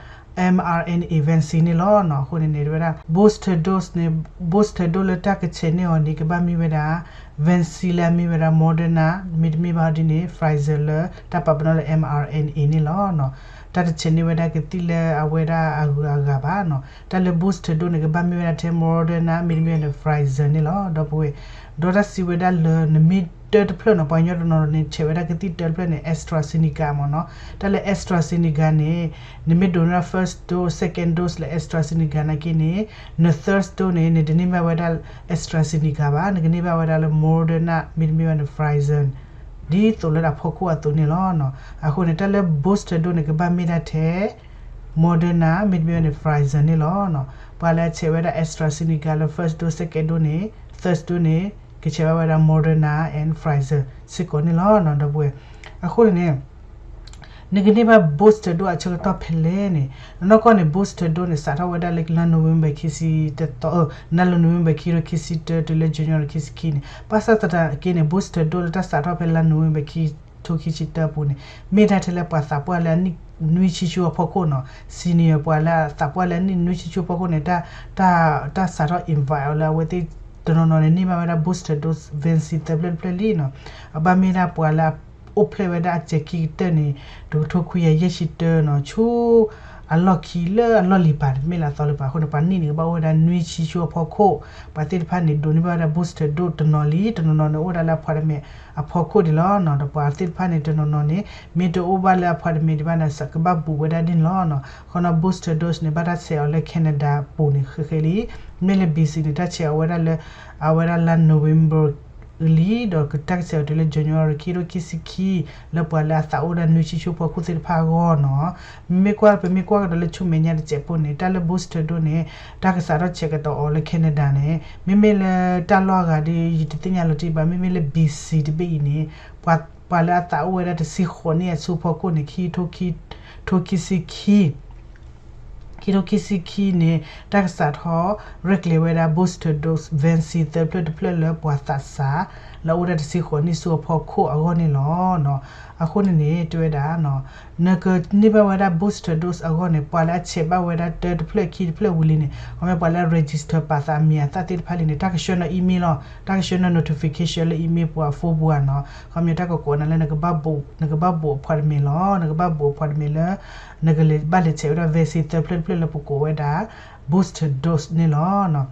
mRNA vaccine န့ၣ်လီၤနီၤ. အဃိန့ၣ်န့ၣ် တဲဝဲဒၣ် booster dose န့ၣ် booster dose လၢတၢ်ကဆဲးန့ၢ်အီၤန့ၣ် ကဘၣ်မ့ၢ်ဝဲဒၣ် vaccine လၢအမ့ၢ်ဝဲဒၣ် Moderna မ့တမ့ၢ်ဘၣ်ဒ်န့ၣ် Pfizer လၢတၢ်ပာ်ပနီၣ်လၢ mRNA န့ၣ်လီၤ. တၢ်တဆဲးန့ၢ်ဝဲဒၣ်ကသံၣ်လၢအဝဲဒၣ်အဂုၤအဂၤဘၣ်နီၤ. တၢ်လၢ booster dose န့ၣ် ကဘၣ်မ့ၢ်ဝဲဒၣ်ထဲ Moderna မ့တမ့ၢ်ဘၣ်န့ၣ် Pfizer န့ၣ်လီၤ ဒီပုၢ်ဝဲၢ်. ဒီးတၢ်စံးဝဲဒၣ်လၢနမ့ၢ်တၢၢ်တဖျၢၣ်နီၤ ပှၤကညီတနီၤန့ၣ် ဆဲးဝဲဒၣ်ကသံၣ်တၢၢ်တဖျၢၣ်န့ၣ် AstraZeneca မ့ၢ်နီၤ. တၢ်လၢ AstraZeneca န့ၣ် နမ့ၢ်ဒိးန့ၢ် first dose second dose လၢ AstraZeneca နာ်က့န့ၣ် န third dose န့ၣ် နတန့ၢ်ဘၣ်ဝဲဒၣ် AstraZeneca ဘၣ် နကန့ၢ်ဘၣ်ဝဲဒၣ်လၢ Moderna မ့တမ့ၢ်ဘၣ်န့ၣ် Pfizer ဒ်သိးလၢအဖီခိၣ်အသိးန့ၣ်လီၤ. အဃိန့ၣ် တၢ်လၢ booster dose န့ၣ် ကဘၣ်မ့ၢ်ဒၣ်ထဲ Moderna မ့တမ့ၢ်ဘၣ်န့ၣ် Pfizer န့ၣ်လီၤ. ပှၤလၢအဆဲးဝဲဒၣ် AstraZeneca လၢ first dose second dose န့ၣ် third dose န့ၣ် ကဆဲးဘၣ်ဝဲဒၣ် Moderna and Pfizer စ့ၢ်ကီးန့ၣ်လီၤ ဒီပုၢ်ဝဲၢ်. အဃိန့ၣ်န့ၣ် နကန့ၢ်ဘၣ် booster dose အဆၢကတီၢ်ဖဲလဲၣ်န့ၣ် နီၢ်ကီၢ်န့ၣ် booster dose န့ၣ် စးထီၣ်ဝဲဒၣ်လၢလါ November ခံဆံတသီ နလါ November ခံဆံတၢ တုၤလၢ January ခံဆံခံန့ၣ် ဘၣ်ဆၣ်သနာ်က့န့ၣ် booster dose လၢတၢ်စးထီၣ်ဖဲလါ November ခံ ခံကထိခံဆံတၢအပူၤန့ၣ် မ့ၢ်ဒၣ်ထဲလၢပှၤသးပှၢ်လၢအနံၣ်နွံဆံဆူအဖီခိၣ်နီၤ senior ပှၤလၢအသးပှၢ်လၢအနံၣ်နွံဆံဆူအဖီခိၣ်န့ၣ် တၢ်စးထီၣ် invite အီၤလၢအဝဲသ့ၣ်တနီၤနီၤန့ၣ် န့ၢ်ဘၣ်ဝဲဒၣ် booster dose vaccine သၢဖျၢၣ်တဖျၢၣ်လံနီၤ အဘၣ်မ့ၢ်ဒၣ်ပှၤလၢအအိၣ်ဖျဲၣ်ဝဲဒၣ်အစဲၤခံကတၢၢ်န့ၣ် တကထိခွံကယၤယဲၢ်ဆံတၢနီၤ ဆူ အလီၢ်ခံလၢအလီၢ်လံၤပၤန့ၣ် တမ့ၢ်လၢအသီလံၤပၤ အဃိန့ၣ် ပှၤနံၣ်န့ၣ် ကဘၣ်အိၣ်ဝဲဒၣ်နွံဆံဆူအဖီခိၣ် ပှၤသ့ၣ်တဖၣ်န့ၣ် ဒိးန့ၢ်ဘၣ်ဝဲဒၣ် booster dose တနီၤလံ တနီၤနီၤန့ၣ် အိၣ်ဝဲဒၣ်လၢ apartment အဖီခိၣ်ဒံးလီၤနီၤ ဒီးပှၤသ့ၣ်တဖၣ်န့ၣ် တနီၤနီၤန့ၣ် မ့ၢ်တအိၣ်ဘၣ်လၢ apartment ဒံးဘၣ်န့ၣ် ကဘၣ်ဘူးဝဲဒၣ်န့ၣ်လီၤနီၤ အဃိနီၤ booster dose န့ၣ် ဘၣ်တၢ်ဆဲးအီၤလၢ Canada ပူၤန့ၣ် ဃဲဃဲလံ မ့မ့ၢ်လၢ B C န့ၣ် တၢ်ဆဲးအီၤဝဲဒၣ်လၢ အဝဲဒၣ်လါ November လံ ဒီးတၢ်ကဆဲးအီၤတုၤလၢ January ခံကထိခံဆံခံ လၢပှၤလၢအသးအိၣ်ဒၣ်နွံဆံဆူအဖီခိၣ်သ့ၣ်တဖၣ်အဂီၢ်နီၤ မ့မ့ၢ်ကွၢ် ပမ့ၢ်ကွၢ်ကဒီးလၢဆူမဲာ်ညါတစဲးဖိန့ၣ် တၢ်လၢ booster dose န့ၣ် တၢ်ကစးထီၣ်ဆဲးကတီၤအီၤလၢ Canada န့ၣ် မ့မ့ၢ်လၢတၢ်လီၢ်အဂၤဒီး ယတသ့ၣ်ညါလီၤတံၢ်ဘၣ် မ့မ့ၢ်လၢ B C တဘ့ၣ်အံၤန့ၣ် ပှၤလၢအသးအိၣ်ဝဲဒၣ်တဆံဃိးနံၣ်အဆူအဖီခိၣ်န့ၣ် ခံကထိခံဆံခံ ခံကထိခံဆံခံန့ၣ် တၢ်ကစးထီၣ်ရဲၣ်ကျဲၤဝဲဒၣ် booster dose vaccine သၢဖျၢၣ်တဖျၢၣ်လၢပှၤသးစၢ် လၢအအိၣ်ဒၣ်တဆံဃိးနံၣ်ဆူအဖီခိၣ်အဂီၢ်န့ၣ်လီၤ. အဃိန့ၣ်န့ၣ် တဲဝဲဒၣ် နကန့ၢ်ဘၣ်ဝဲဒၣ် booster dose အဂီၢ်န့ၣ် ပှၤလၢအဆဲးဘၣ်ဝဲဒၣ်တၢတဖျၢၣ်ခံတဖျၢၣ်ဝံၤလံန့ၣ် ခီမ့ၢ်ပှၤလၢအ register ပာ်သးအမံၤအသၣ်သ့ၣ်တဖၣ်လံန့ၣ် တၢ်ကဆှၢနီၤ email လီၤ. တၢ်ကဆှၢနီၤ notification လၢ email ပှၤ phone ပူၤဧါနီၤ. ခီမ့ၢ်တၢ်ကကိးနၤလၢ နကဘၣ်ဘူး appointment လီၤ. နကဘၣ်ဘူး appointment လၢ နကဘၣ်လဲၤဆဲးဝဲဒၣ် vaccine သၢဖျၢၣ်တဖျၢၣ်လၢပကိးဝဲဒၣ် booster dose န့ၣ်လီၤ.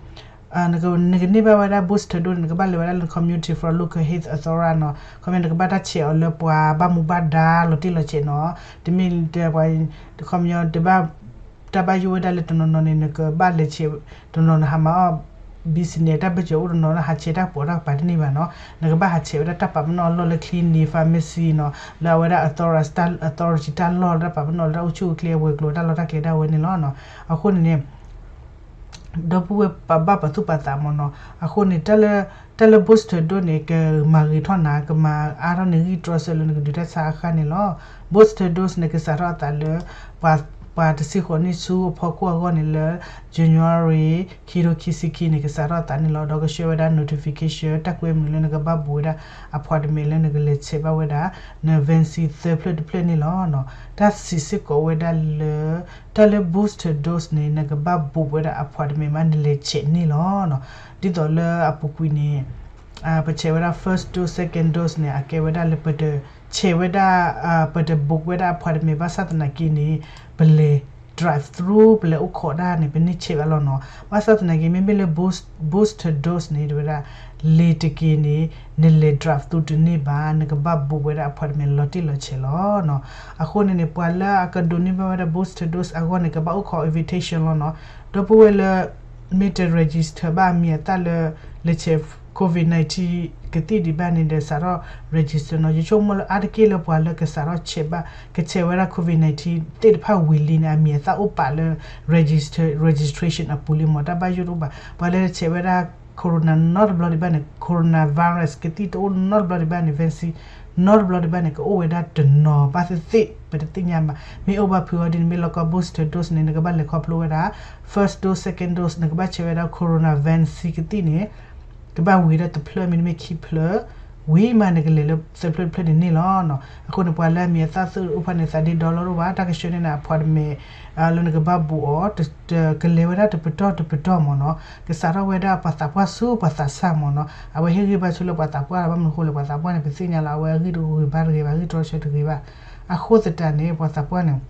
နကန့ၢ်ဘၣ်ဝဲဒၣ် booster dose န့ၣ် နကဘၣ်လဲၤဝဲဒၣ်လၢ community for local health authority နီၤ. ခီမ့ၢ်နကဘၣ်တၢ်ဆဲးအီၤလၢပှၤဘၣ်မူဘၣ်ဒါလီၤတံၢ်လီၤဆဲးနီၤ. တမ့ၢ် ခီမ့ၢ်တဘၣ် တၢ်ဘၣ်ယိၣ်ဝဲဒၣ်လၢတနီၤနီၤန့ၣ် နကဘၣ်လဲၤဆဲး တနီၤနဟးမၤအီၣ် business တၢ်ဘၢၣ်စၢၤအိၣ်တနီၤလၢဟးဆဲးတၢ်ပိာ်တၢ်ကပၤတန့ၢ်ဘၣ်နီၤ. နကဘၣ်ဟးဆဲးဝဲဒၣ်တၢ်ပာ်ပနီၣ်အလီၢ်လၢ clinic pharmacy နီၤ လၢအဝဲဒၣ် authority တၢ်လီၢ်လၢတၢ်ပာ်ပနီၣ်လၢတၢ်အိၣ်ဆူၣ်အိၣ်ချ့အဝဲၤကျိၤတၢ်လီၢ်တၢ်ကျဲဒၣ်ဝဲန့ၣ်လီၤ. အဃိန့ၣ်န့ၣ် ဒီပုၢ်ဝဲၢ်ပဘၣ်ပာ်သူၣ်ပာ်သးမ့ၢ်နီၤ. အဃိန့ၣ် တၢ်လၢ booster dose န့ၣ် ကမၤဂ့ၤထီၣ်နၤ ကမၤအါထီၣ်နဂံၢ်တြီဆၢလၢနကဒုးတၢ်ဆါအခါန့ၣ်လီၤ. booster dose န့ၣ် ကစးထီၣ်အသးလၢ ပှၤတဆံဃိးနံၣ်ဆူအဖီခိၣ်အဂီၢ်န့ၣ်လၢ January ခံကထိခံဆံခံန့ၣ် ကစးထီၣ်အသးန့ၣ်လီၤ. ဒီးကဆှၢဝဲဒၣ် notification တၢ်ကွဲမုာ်လၢနကဘၣ်ဘူးဝဲဒၣ် appointment လၢနကလဲၤဆဲးဘၣ်ဝဲဒၣ် န vaccine သၢဖျၢၣ်တဖျၢၣ်န့ၣ်လီၤ. တၢ်စံးစ့ၢ်ကီးဝဲဒၣ်လၢ တၢ်လၢ booster dose န့ၣ် နကဘၣ်ဘူးဝဲဒၣ် appointment မးနလဲၤဆဲးန့ၣ်လီၤ. ဒ်သိးလၢအပူၤကွံာ်န့ၣ် ပဆဲးဝဲဒၣ် first dose second dose န့ၣ် အကဲဝဲဒၣ်လၢပတဆဲးဝဲဒၣ် ပတဘူးဝဲဒၣ် appointment ဘၣ်ဆၣ်သနာ်က့န့ၣ် ပလဲၤ drive through ပလဲၤအိၣ်ခိးဒၣ်န့ၣ် ပန့ၢ်ဆဲးဘၣ်လီၤနီၤ. ဘၣ်ဆၣ်သနာ်က့ မ့မ့ၢ်လၢ booster dose န့ၣ် တဲဝဲဒၣ် လဲၤတက့ၤန့ၣ် နလဲၤ drive through တန့ၢ်ဘၣ် နကဘၣ်ဘူးဝဲဒၣ် appointment လီၤတံၢ်လီၤဆဲးလီၤနီၤ. အဃိန့ၣ်န့ၣ် ပှၤလၢအကဒိးန့ၢ်ဘၣ်ဝဲဒၣ် booster dose အဂီၢ်န့ၣ် ကဘၣ်အိၣ်ခိး invitation လီၤနီၤ. ဒီပုၢ်ဝဲၢ်လၢ မ့ၢ်တ register ဘၣ်အမံၤအသၣ်လၢ လဲၤဆဲး covid nineteen ကသံၣ်ဒံးဘၣ်န့ၣ်ဒီး စးထီၣ် register နီၤ. ယဆိကမိၣ်လၢအါတက့ၢ်လၢပှၤလၢကစးထီၣ်ဆဲးဘၣ် ကဆဲးဝဲဒၣ် covid nineteen သ့ၣ်တဖၣ်ဝံၤလံန့ၣ် အမံၤအသၣ်အိၣ်ပာ်လၢ register registration အပူၤလံမ့ၢ် တၢ်ဘၣ်ယိၣ်တအိၣ်ဘၣ်. ပှၤလၢဆဲးဝဲဒၣ် corona နီတဘျီဒံးဘၣ်န့ၣ် coronavirus ကသံၣ်တအိၣ်နီတဘျီဒံးဘၣ်န့ၣ် vaccine နီတဘျီဒံးဘၣ်န့ၣ် ကအိၣ်ဝဲဒၣ်တနီၤဘၣ်သ့ၣ်သ့ၣ် ပတသ့ၣ်ညါဘၣ်. မ့ၢ်အိၣ်ဘၣ်ဖုးအီၤဒ်န့ၣ် မ့ၢ်လီၤကီ booster dose န့ၣ် နကဘၣ်လဲၤခီဖျိဝဲဒၣ် first dose second dose နကဘၣ်ဆဲးဝဲဒၣ် corona vaccine ကသံၣ်န့ၣ် ကဘၣ်ဝံၤဒၣ်တဖျၢၣ် မ့တမ့ၢ်ခံဖျၢၣ် ဝံၤမးနကလဲၤလၢသၢဖျၢၣ်တဖျၢၣ်န့ၣ်န့ၣ်လီၤ. အဃိန့ၣ် ပှၤလၢအမံၤအသၣ်သ့ၣ်အိၣ်ဖဲန့ၣ် သးဒ့ဒီလီၤတအိၣ်ဘၣ် တၢ်ကဆှၢန့ၢ်နၤ appointment လၢနကဘၣ်ဘူးအီၤ ကလဲၤဝဲဒၣ်တပတီၢ်တပတီၢ်မ့ၢ်နီၤ ကစးထီၣ်ဝဲဒၣ်ပှၤသးပှၢ်ဆူပှၤသးစၢ်မ့ၢ်နီၤ အဝဲဟ့ၣ်ဂံၢ်ဘါဆူလၢပှၤသးပှၢ်လီၤ ဘၣ်မနုၤအဃိလဲၣ် ပှၤသးပှၢ်န့ၣ် ပသ့ၣ်ညါလီၤ အဝဲအဂံၢ်တဂ့ၤဘါတဂ့ၤဘၣ် အဂံၢ်တြီဆၢတဂ့ၤဘၣ် အဃိသတးန့ၣ် ပှၤသးပှၢ်န့ၣ်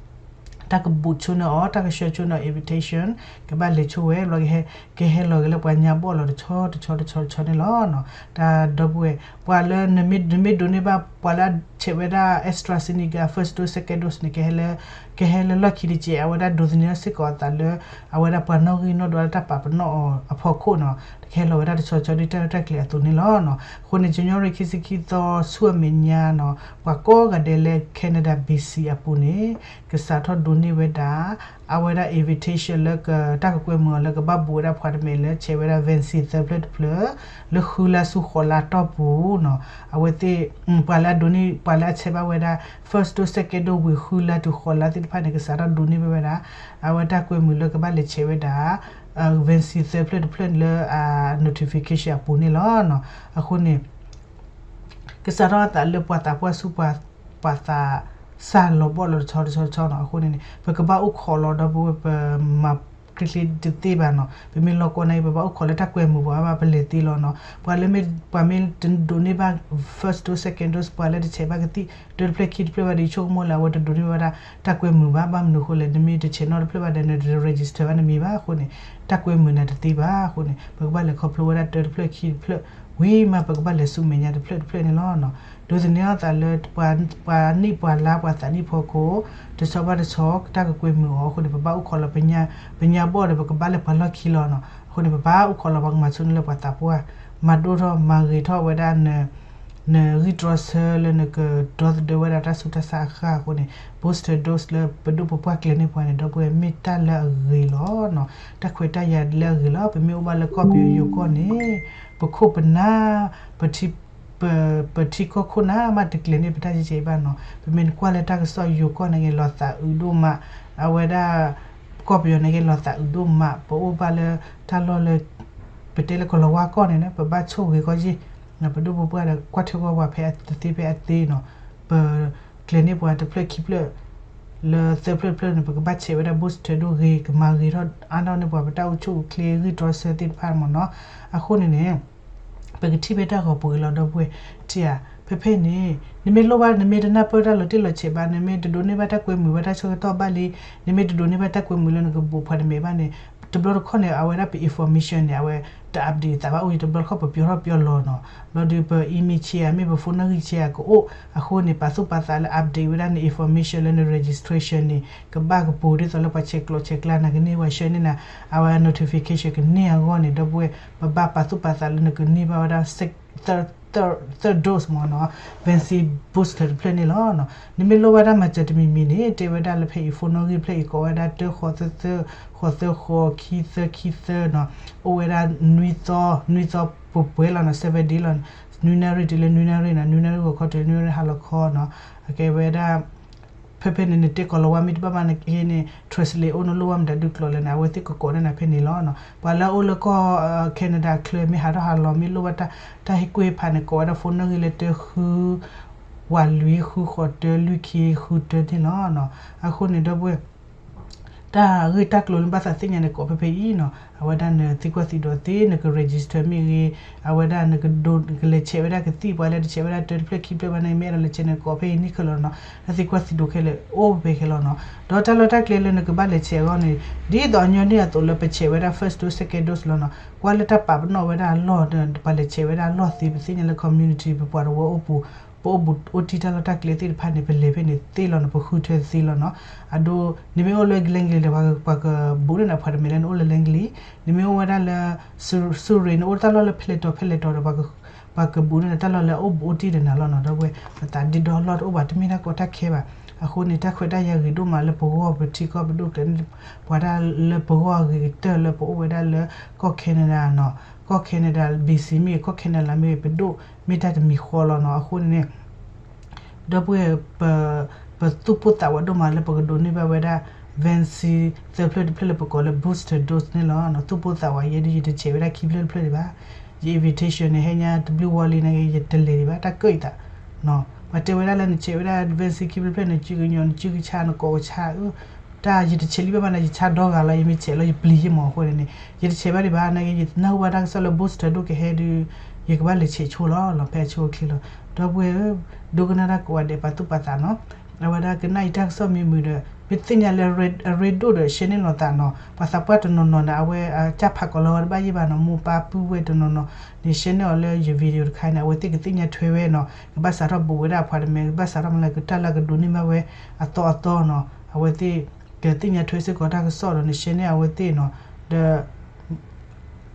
တၢ်ကဘူးဆိန့ၢ်အီၤ တၢ်ကဆှၢဆိန့ၢ်အီၤ invitation ကဘၣ်လဲၤဆိဝဲ ဘျီကဟဲ ကဟဲလီၤက့ၤလၢပှၤညါဘီၣ်လီၤတဆီတဆီတဆီတဆီန့ၣ်လီၤ. တၢ်ဒီပုၢ်ဝဲၢ် ပှၤလၢနမ့ၢ်ဒိးန့ၢ်ဘၣ် ပှၤလၢဆဲးဝဲဒၣ် AstraZeneca first dose second dose န့ၣ် ကဟဲလၢ ကဟဲလၢလီၢ်ခံတက့ၢ် အဝဲဒၣ်ဒိးသန့ၤထီၣ်စ့ၢ်ကီးအသးလၢ အဝဲဒၣ်ပှၤနီၣ်ဂံၢ်နီၣ်ဒွးလၢတၢ်ပာ်ပနီၣ်အီၤအဖီခိၣ်နီၤ ကဟဲလီၤဝဲဒၣ်တဆီဆီဒ်တၢ်ရဲၣ်တၢ်ကျဲၤအသိးန့ၣ်လီၤ. အဃိန့ၣ် January ခံဆံခံသီဆူအမဲာ်ညါနီၤ ပှၤကိးဂၤဒဲးလၢ Canada B C အပူၤန့ၣ် ကစးထီၣ်ဒိးန့ၢ်ဝဲဒၣ် အဝဲဒၣ် invitation လၢကတၢ်ကကွဲမုာ်အီၤလၢကဘၣ်ဘူးဝဲဒၣ် appointment လၢဆဲးဝဲဒၣ် vaccine သၢဖျၢၣ်တဖျၢၣ် လၢဃုလါဆူဃိးလါတီၢ်ပူၤနီၤ အဝဲသ့ၣ် ပှၤလၢအဒိးန့ၢ် ပှၤလၢအဆဲးဘၣ်ဝဲဒၣ် first dose second dose ဝံၤဃုလါတုၤဃိးလါသ့ၣ်တဖၣ်န့ၣ် ကစးထီၣ်ဒိးန့ၢ်ဘၣ်ဝဲဒၣ် အဝဲတၢ်ကွဲမုာ်လၢကဘၣ်လဲၤဆဲးဝဲဒၣ် vaccine သၢဖျၢၣ်တဖျၢၣ်လၢ notification အပူၤန့ၣ်လီၤ. အဃိန့ၣ် ကစးထီၣ်အသးလၢပှၤသးပှၢ်ဆူပှၤ ပှၤသးစၢ်လီၤဘီၣ်လီၤတဆီတဆီတဆီနီၤ. အဃိန့ၣ်န့ၣ် ပကဘၣ်အိၣ်ခိးလီၤ ဒီပုၢ်ဝဲၢ် ပမၤကျ့ကျ့တသ့ဘၣ်နီၤ. ပမ့ၢ်လီၤကီနာ်က့ ပဘၣ်အိၣ်ခိးလၢတၢ်ကွဲမုာ်ပှၤဘၣ် ပလဲၤသ့လီၤနီၤ. ပှၤလၢမ့ၢ် ပှၤမ့ၢ်တဒိးန့ၢ်ဘၣ် first dose second dose ပှၤလၢတဆဲးဘၣ်ကသံၣ် တၢတဖျၢၣ်ခံတဖျၢၣ်ဘၣ်ဒီး ယဆိကမိၣ်လၢအဝဲတဒိးန့ၢ်ဘၣ်ဝဲဒၣ်တၢ်ကွဲမုာ်ဘၣ်. ဘၣ်မနုၤအဃိလဲၣ် နမ့ၢ်တဆဲးနီတဖျၢၣ်ဘၣ်ဒီး နတ register ဘၣ်နမံၤဘၣ်အဃိန့ၣ် တၢ်ကွဲမုာ်နၤတသ့ဘၣ်အဃိန့ၣ် ပကဘၣ်လဲၤခီဖျိဝဲဒၣ်တၢတဖျၢၣ်ခံတဖျၢၣ် ဝံၤမး ပကဘၣ်လဲၤဆူမဲာ်ညါတဖျၢၣ်တဖျၢၣ်န့ၣ်လီၤ. ဒိးသန့ၤအသးလၢ ပှၤနံၣ်ပှၤလါ ပှၤသးနံၣ်ဖီခိၣ် တဆီဘၣ်တဆီ တၢ်ကကွဲမုာ်အီၤအဃိန့ၣ် ပဘၣ်အိၣ်ခိးလီၤ ပညါဘီၣ်ဒီး ပကဘၣ်လဲၤပှၤလီၢ်ခံလီၤနီၤ. အဃိန့ၣ် ပဘၣ်အိၣ်ခိးလီၤ ပှၤကမၤဆိန့ၢ်လၢပှၤသးပှၢ် မၤဒိၣ်ထီၣ်မၤဂ့ၤထီၣ်ဝဲဒၣ် နဂံၢ်တြီဆၢလၢနကဒီသဒၢဝဲဒၣ်တၢ်ဆူးတၢ်ဆါအဃၢ်အဃိန့ၣ် booster dose လၢပဒိၣ်ပပှၢ်ကျဲၤန့ၢ်ပှၤန့ၣ် ဒီပုၢ်ဝဲၢ်မ့ၢ်တၢ်လၢအဂ့ၤလီၤနီၤ. တၢ်ခွဲးတၢ်ယာ်လၢအဂ့ၤလီၤ. ပမ့ၢ်အိၣ်ဘၣ်လၢကီၢ်ပယီၤယိၤကီၢ်န့ၣ် ပခိၣ်ပနၢ် ပ ပထံကီၢ်ခိၣ်နၢ်မး တကျဲၤန့ၢ်ပတၢ်ကဲကဲအံၤဘၣ်နီၤ. ပမ့ၢ်ကွၢ်လၢတၢ်ကစီၣ်ယိၤကီၢ်န့ၣ်ဂ့ၤ လီၤသးအုးဒိၣ်မး, အဝဲဒၣ် ကီၢ်ပယီၤန့ၣ်ဂ့ၤ လီၤသးအုးဒိၣ်မး, ပအိၣ်ဘၣ်လၢတၢ်လီၢ်လၢ ပတဲလၢကလီၤဝါကီၢ်န့ၣ် ပဘၣ်ဆိၣ်ဂ့ၤကီၢ်ယ့ၢ်, ပဒိၣ်ပပှၢ်ဒီး ကွၢ်ထွဲကွၢ်ပှၤဖဲအသ့ဖဲအသ့နီၤ, ပကျဲၤန့ၢ်ပှၤတဖျၢၣ်ခံဖျၢၣ် လၢသၢဖျၢၣ်တဖျၢၣ်န့ၣ် ပကဘၣ်ဆဲးဝဲဒၣ် booster dose ဂ့ၤ ကမၤဂ့ၤထီၣ်အါထီၣ်န့ၢ်ပှၤ ပတၢ်အိၣ်ဆူၣ်အိၣ်ချ့ဂံၢ်တြီဆၢသ့ၣ်တဖၣ်မ့ၢ်နီၤ. အဃိန့ၣ်န့ၣ် ပကထံၣ်ဖဲတၢ်ဂီၤပူၤဂ့ၤလီၤ ဒီပုၢ်ဝဲၢ်, ထံၣ်ဧါ, ဖဲဖဲန့ၣ် နမ့ၢ်လိၣ်ဘၣ် နမ့ၢ်တနၢ်ပၢၢ်တၢ်လီၤတံၢ်လီၤဆဲးဘၣ်, နမ့ၢ်တဒိးန့ၢ်ဘၣ်တၢ်ကွဲမုာ်ဘၣ်တၢ်ဆၢကတီၢ်ဘၣ်လံ, နမ့ၢ်တဒိးန့ၢ်ဘၣ်တၢ်ကွဲမုာ်လၢနကဘူး appointment ဘၣ်န့ၣ်, တဘျီတခီၣ်န့ၣ် အဝဲဒၣ်ပ information န့ၣ် အဝဲတ update သးဘၣ်အိၣ်, တဘျီတခီၣ်ပပျီထီၣ်ပျီလီၤနီၤ, ဘျီဒီးပ email ဆဲးဧါ မ့ၢ်ပ phone နီၣ်ဂံၢ်ဆဲးဧါကအိၣ်, အဃိန့ၣ် ပာ်သူၣ်ပာ်သးလၢ update ဝဲဒၣ်န information လၢန registration န့ၣ် ကဘၣ်ကပူၤ ဒ်သိးလၢပှၤဆဲးကျိးဆဲးကျၢနၤကန့ၢ် ပှၤဆှၢန့ၢ်နၤ အဝဲ notification ကန့ၢ်အဂီၢ်န့ၣ် ဒီပုၢ်ဝဲၢ် ပဘၣ်ပာ်သူၣ်ပာ်သးလၢနကန့ၢ်ဘၣ်ဝဲဒၣ် third dose မ့ၢ်နီၤ, vaccine booster တဖျၢၣ်န့ၣ်လီၤ. နမ့ၢ်လိၣ်ဘၣ်တၢ်မၤစၢၤတမံၤမံၤန့ၣ် တဲဝဲဒၣ်လၢဖဲအံၤ phone နီၣ်ဂံၢ်ဖျၢၣ်အံၤ ကိးဝဲဒၣ်တၢ ဃိးသၢသၢ ဃိးသၢဃိး ခံသၢခံသၢနီၤ, အိၣ်ဝဲဒၣ်နွံသီ နွံသီပှဲၤပှဲၤလီၤနီၤ, seven day လီၤ, နွံနၣ်ရံၣ်တုၤလၢနွံနၣ်ရံၣ်နီၤ, နွံနၣ်ရံၣ်ဂီၤခီတုၤလၢနွံနၣ်ရံၣ်ဟါလီၤခီနီၤ, အကဲဝဲဒၣ် ဖဲဖဲန့ၣ် နတဲကီၤလၤဝါမ့ၢ်တဘၣ်ဘၣ်နက့န့ၣ် translate အိၣ်နလိၣ်ဘၣ်မတၤဒုးကျိာ်လဲၣ်န့ၣ် အဝဲသ့ၣ်ကကိးန့ၢ်နၤဖဲန့ၣ်လီၤနီၤ. ပှၤလၢအအိၣ်လၢကီၢ် Canada အချၢမ့ၢ်ဟးထီၣ်ဟးလီၤ မ့ၢ်လိၣ်ဘၣ်တၢ်ဟ့ၣ်ကူၣ်ဟ့ၣ်ဖးန့ၣ် ကိးဝဲဒၣ် phone နီၣ်ဂံၢ်လၢတၢ ဃု ဝးလွံၢ် ဃုဃိးတၢ လွံၢ်ခံဃုတၢန့ၣ်လီၤနီၤ. အဃိန့ၣ် ဒီပုၢ်ဝဲၢ် တၢ်ဂ့ၢ်တၢ်ကျိၤလၢဘၣ်သးသ့ၣ်ညါန့ၣ် ကိးဖဲဖဲအံၤနီၤ, အဝဲဒၣ်နသံကွၢ်သံဒိးသ့ နက register မ့ၢ်ဂ့ၤ, အဝဲဒၣ်နကဒိး နကလဲၤဆဲးဝဲဒၣ်ကသံၣ် ပှၤလၢတဆဲးဝဲဒၣ်တၢတဖျၢၣ်ခံဖျၢၣ်ဘၣ်န့ၣ် မ့ၢ်အဲၣ်ဒိးလဲၤဆဲးန့ၣ် ကိးဖဲအံၤန့ၣ်ခဲလၢာ်နီၤ, တၢ်သံကွၢ်သံဒိးခဲလၢာ် အိၣ်ဖဲခဲလၢာ်နီၤ. ဒီးတၢ်လီၢ်တၢ်ကျဲလၢနကဘၣ်လဲၤဆဲးအဂီၢ်န့ၣ် ဒ်သိးအညီနုၢ်အသိးလၢပဆဲးဝဲဒၣ် first dose second dose လီၤနီၤ, ကွၢ်လၢတၢ်ပာ်ပနီၣ်ဝဲဒၣ်အလီၢ် ပှၤလဲၤဆဲးဝဲဒၣ်အလီၢ်သ့ ပသ့ၣ်ညါလၢ community ပပှၤတဝၢအိၣ်ပူၤ ပအိၣ်ဘူးအိၣ်တံၢ်တၢ်လီၢ်တၢ်ကျဲသ့ၣ်တဖၣ်န့ၣ် ပလဲၤဖဲန့ၣ်သ့လီၤနီၤ, ပဃုထၢသ့လီၤနီၤ. အဒိ နမ့ၢ်အိၣ်လၢ Langley ဒီး ပှၤကဘူးန့ၢ်နၤ appointment လၢနအိၣ်လၢ Langley, နမ့ၢ်အိၣ်ဝဲဒၣ်လၢ Surrey နအိၣ်တၢ်လီၢ်လၢဖဲလဲၣ်တီၤဖဲလဲၣ်တီၤဒီး ပှၤကဘူးန့ၢ်နၤတၢ်လီၢ်လၢအအိၣ်ဘူးအိၣ်တံၢ်ဒီးနၤလီၤနီၤ. ဒီပုၢ်ဝဲၢ် ပသးဒ့ဒီလီၢ်တအိၣ်ဘၣ် တမ့ၢ်တၢ်ကီတၢ်ခဲဘၣ်. အဃိန့ၣ် တၢ်ခွဲးတၢ်ယာ်ဂ့ၤဒိၣ်မးလၢပဂီၢ် ပထံကီၢ်ပဒိၣ်ကျဲန့ၣ် ပှၤဒၣ်လၢပဂီၢ်အဂ့ၤကတၢၢ်လၢပအိၣ်ဝဲဒၣ်လၢကီၢ် Canada နီၤ, ကီၢ် Canada BC မ့ၢ်ဂ့ၤ ကီၢ် Canada မ့ၢ်ဂ့ၤ ပဒိၣ်မ့ၢ်တၢ်တမံၤဃီလီၤနီၤ. အဃိန့ၣ်န့ၣ် ဒီပုၢ်ဝဲၢ် ပသူၣ်ပိၢ်သးဝးဒိၣ်မးလၢပကဒိးန့ၢ်ဘၣ်ဝဲဒၣ် vaccine သၢဖျၢၣ်တဖျၢၣ်လၢပကိးလၢ booster dose န့ၣ်လီၤ. သူၣ်ပိၢ်သးဝးယဲဒၣ် ယတဆဲးဝဲဒၣ်ခံဖျၢၣ်တဖျၢၣ်ဒံးဘၣ်. ယ invitation န့ၣ် ဟဲညါတဘျုးဝီလံန့ၣ်ဂ့ၤ ယတလဲၤဒံးဘၣ် တၢ်ကၢၣ်အံၤသး. ပှၤတဲဝဲဒၣ်လၢနဆဲးဝဲဒၣ် vaccine ခံဖျၢၣ်ဖျၢၣ် နစုကညီၤ နစုကဆါ နကိးကဆါ တၢ်ယတဆဲးလံဘၣ်ဘၣ်န့ၣ် ယဆါဒီဂၤလီၤ ယမ့ၢ်ဆဲးလီၤ ယပျံၤယမီၤအဃိန့ၣ်န့ၣ် ယတဆဲးဘၣ်ဒံးဘၣ် နာ်က့ ယနၢ်ဟူဘၣ်တၢ်ကစီၣ်လၢ booster dose ကဟဲဒုး ယကဘၣ်လဲၤဆဲးဆိလီၤ ဖဲအဆိအချ့လီၤ. ဒီပုၢ်ဝဲၢ်ဧၢ ဒိကနၣ်တၢ်ကိးဂၤဒဲး ပာ်သူၣ်ပာ်သးနီၤ. အဝဲဒၣ်ကနၣ်အံၤတၢ်ကစီၣ်မ့ၢ်မုာ်ဒီး မ့ၢ်သ့ၣ်ညါလၢအရ့ဒိၣ်ဒီး share န့ၢ်လိာ်သးနီၤ. ပှၤသးပှၢ်တနီၤနီၤန့ၣ် အဝဲအကစၢ်ဖးကီၤလီၤဝဲတဘၣ်ယံၣ်ဘၣ်နီၤ မိၢ်ပၢ်ပုၢ်ဝဲၢ်တနီၤနီၤ န့ၣ် share န့ၢ်အီၤလၢယ video တခါန့ၣ် အဝဲသ့ၣ်ကသ့ၣ်ညါထွဲဝဲနီၤ ကဘၣ်စးထီၣ်ဘူးဝဲဒၣ် appointment ကဘၣ်စးထီၣ်မးလၢကတၢ်လၢကဒိးန့ၢ်ဘၣ်ဝဲအသီအသီနီၤ အဝဲသ့ၣ်ကသ့ၣ်ညါထွဲစ့ၢ်ကီးတၢ်ကစီၣ်ဒီးန့ၣ် share န့ၢ်အဝဲသ့ၣ်နီၤ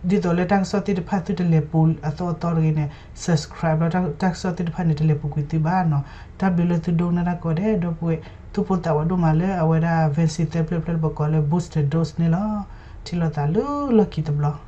ဒီး ဒ်သိးလၢတၢ်ကစီၣ်သ့ၣ်တဖၣ်သုတလဲၤပူၤအသီအသီတဂ့ၤန့ၣ် subscribe လီၤ တၢ်ကစီၣ်သ့ၣ်တဖၣ်န့ၣ် တလဲၤပူၤကွံာ်သုဘၣ်နီၤ. တၢ်ဘျုးလၢသုဒိကနၣ်တၢ်ကိးဂၤဒဲး ဒီပုၢ်ဝဲၢ် သူၣ်ပိၢ်သးဝးဒိၣ်မးလၢအဝဲဒၣ် vaccine သၢဖျၢၣ်ဖျၢၣ်လၢပကိးလၢ booster dose န့ၣ်လီၤ. ထံၣ်လိာ်သးလၢလီၢ်ခံတဘျီ